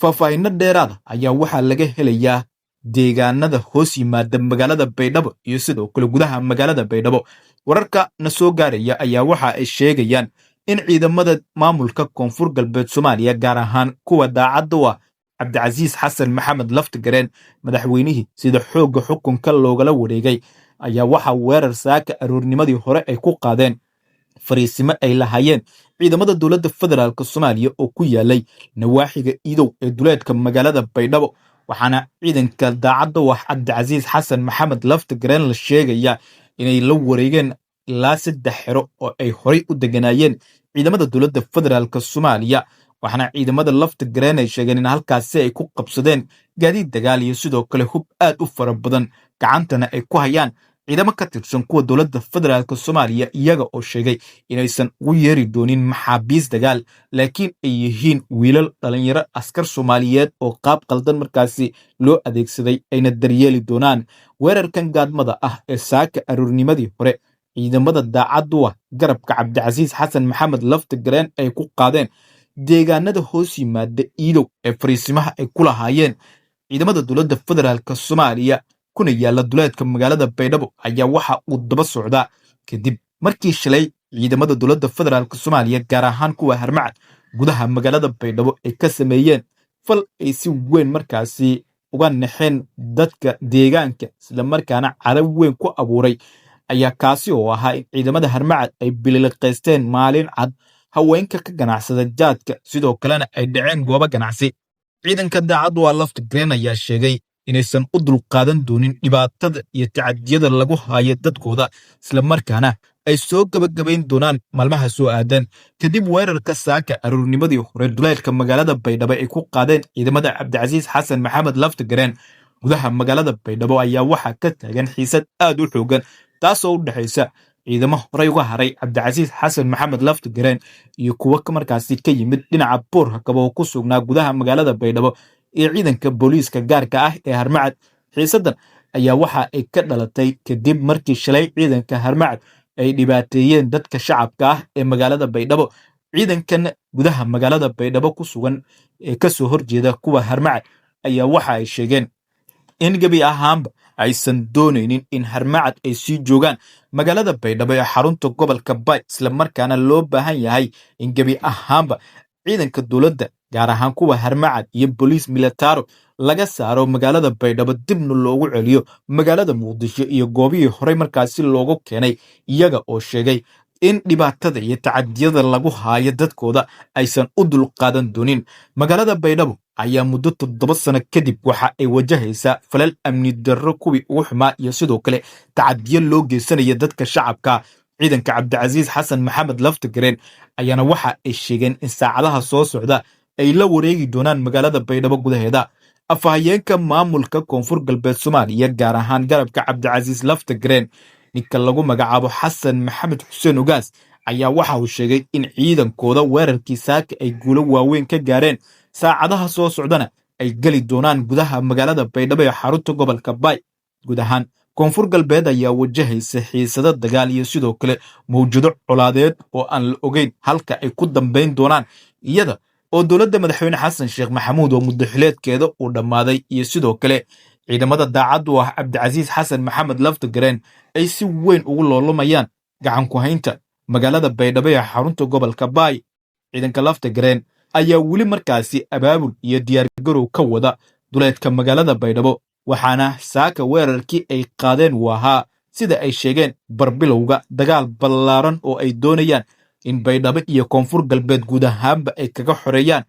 Faahfaahinno dheeraada ayaa waxaa laga helayaa deegaanada hoos yimaada magaalada Baydhabo iyo sidoo kale gudaha magaalada Baydhabo. Wararka na soo gaaraya ayaa waxa ay sheegayaan in ciidamada maamulka Koonfur Galbeed Soomaaliya, gaar ahaan kuwa daacadda u ah Cabdicasiis Xasan Maxamed Laftigareen, madaxweynihii sida xoogga xukunka loogala wareegay, ayaa waxaa weerar saaka aroornimadii hore ay ku qaadeen fariisimo ay lahaayeen ciidamada dowladda federaalk Soomaaliya oo ku yaalay nawaaxiga Iidow ee duleedka magaalada Baydhabo. Waxaana ciidanka daacadda u ah Cabdicasiis Xasan Maxamed Laftigareen la sheegaya inay la wareegeen ilaa 3 xero oo ay horay u deganaayeen ciidamada dowladda federaalk Soomaaliya. Waxaana ciidamada Laftigareen ay sheegeen in halkaasi ay ku qabsadeen gaadiid dagaal iyo sidoo kale hub aad u fara badan, gacantana ay ku hayaan ciidamo ka tirsan kuwa dowladda federaalk Soomaaliya, iyaga oo sheegay inaysan ugu yeeri doonin maxaabiis dagaal, laakiin ay yihiin wiilal dhalinyaro askar Soomaaliyeed oo qaab qaldan markaasi loo adeegsaday, ayna daryeeli doonaan. Weerarkan gaadmada ah ee saaka aroornimadii hore ciidamada daacaddu ah garabka Cabdicasiis Xasan Maxamed Laftigareen ay ku qaadeen deegaanada hoos yimaada Iidow ee fariisimaha ay ku lahaayeen ciidamada dowladda federaalk Soomaaliya kuna yaala duleedka magaalada Baydhabo ayaa waxa uu daba socdaa kadib markii shalay ciidamada dowladda federaalk Soomaaliya, gaar ahaan kuwa Harmacad, gudaha magaalada Baydhabo ay ka sameeyeen fal ay si weyn markaasi uga naxeen dadka deegaanka, islamarkaana carab weyn ku abuuray, ayaa kaasi oo ahaa in ciidamada Harmacad ay bililiqaysteen maalin cad haweenka ka ganacsada jaadka, sidoo kalena ay dhaceen goobo ganacsi. Ciidanka daacaddu waa Laftigareen ayaa sheegay inaysan u dulqaadan doonin dhibaatada iyo tacadiyada lagu haayo dadkooda, islamarkaana ay soo gabagabayn doonaan maalmaha soo aadan. Kadib weerarka saaka aroornimadii hore duleedka magaalada Baydhabo ay ku qaadeen ciidamada Cabdicasiis Xasan Maxamed Laftigareen gudaha magaalada Baydhabo ayaa waxaa ka taagan xiisad aad u xoogan, taasoo u dhexaysa ciidamo horey uga haray Cabdicasiis Xasan Maxamed Laftigareen iyo kuwo markaasi ka yimid dhinaca Buurhakaba oo ku sugnaa gudaha magaalada Baydhabo iyo ciidanka booliiska gaarka ah ee Harmacad. Xiisaddan ayaa waxa ay ka dhalatay kadib markii shalay ciidanka Harmacad ay dhibaateeyeen dadka shacabka ah ee magaalada Baydhabo. Ciidankan gudaha magaalada Baydhabo ku sugan ee kasoo horjeeda kuwa Harmacad ayaa waxa ay sheegeen in gebi ahaanba aysan doonaynin in Harmacad ay sii joogaan magaalada Baydhabo ee xarunta gobolka Bay, islamarkaana loo baahan yahay in gebi ahaanba ciidanka dowladda, gaar ahaan kuwa Harmacad iyo boliis militaro, laga saaro magaalada Baydhabo, dibna loogu celiyo magaalada Muqdisho iyo goobihii horey markaasi loogu keenay, iyaga oo sheegay in dhibaatada iyo tacadiyada lagu haayo dadkooda aysan u dulqaadan doonin. Magaalada Baydhabo ayaa muddo 7 sano kadib waxa ay wajahaysaa falal amni darro kuwii ugu xumaa iyo sidoo kale tacadiyo loo geysanaya dadka shacabka. Ciidanka Cabdicasiis Xasan Maxamed Laftigareen ayaana waxa ay sheegeen in saacadaha soo socda ay la wareegi doonaan magaalada Baydhabo gudaheeda. Afhayeenka maamulka Koonfur Galbeed Soomaaliya, gaar ahaan garabka Cabdicasiis Laftigareen, ninka lagu magacaabo Xasan Maxamed Xuseen Ogaas, ayaa waxa uu sheegay in ciidankooda weerarkii saaka ay guulo waaweyn ka gaareen, saacadaha soo socdana ay geli doonaan gudaha magaalada Baydhabo ee xarunta gobolka Baay. Guud ahaan Koonfur Galbeed ayaa wajahaysa xiisado dagaal iyo sidoo kale mawjado colaadeed oo aan la ogeyn halka ay ku dambayn doonaan, iyada oo dowladda madaxweyne Xasan Sheekh Maxamuud oo muddaxileedkeeda uu dhammaaday iyo sidoo kale ciidamada daacaddu ah Cabdicasiis Xasan Maxamed Laftigareen ay si weyn ugu loolamayaan gacan ku haynta magaalada Baydhabo ee xarunta gobolka Baay. Ciidanka Laftigareen ayaa weli markaasi abaabul iyo diyaargarow ka wada duleedka magaalada Baydhabo, waxaana saaka weerarkii ay qaadeen uu ahaa, sida ay sheegeen, barbilowga dagaal ballaaran oo ay doonayaan in Baydhabo iyo Koonfur Galbeed guud ahaanba ay kaga xoreeyaan.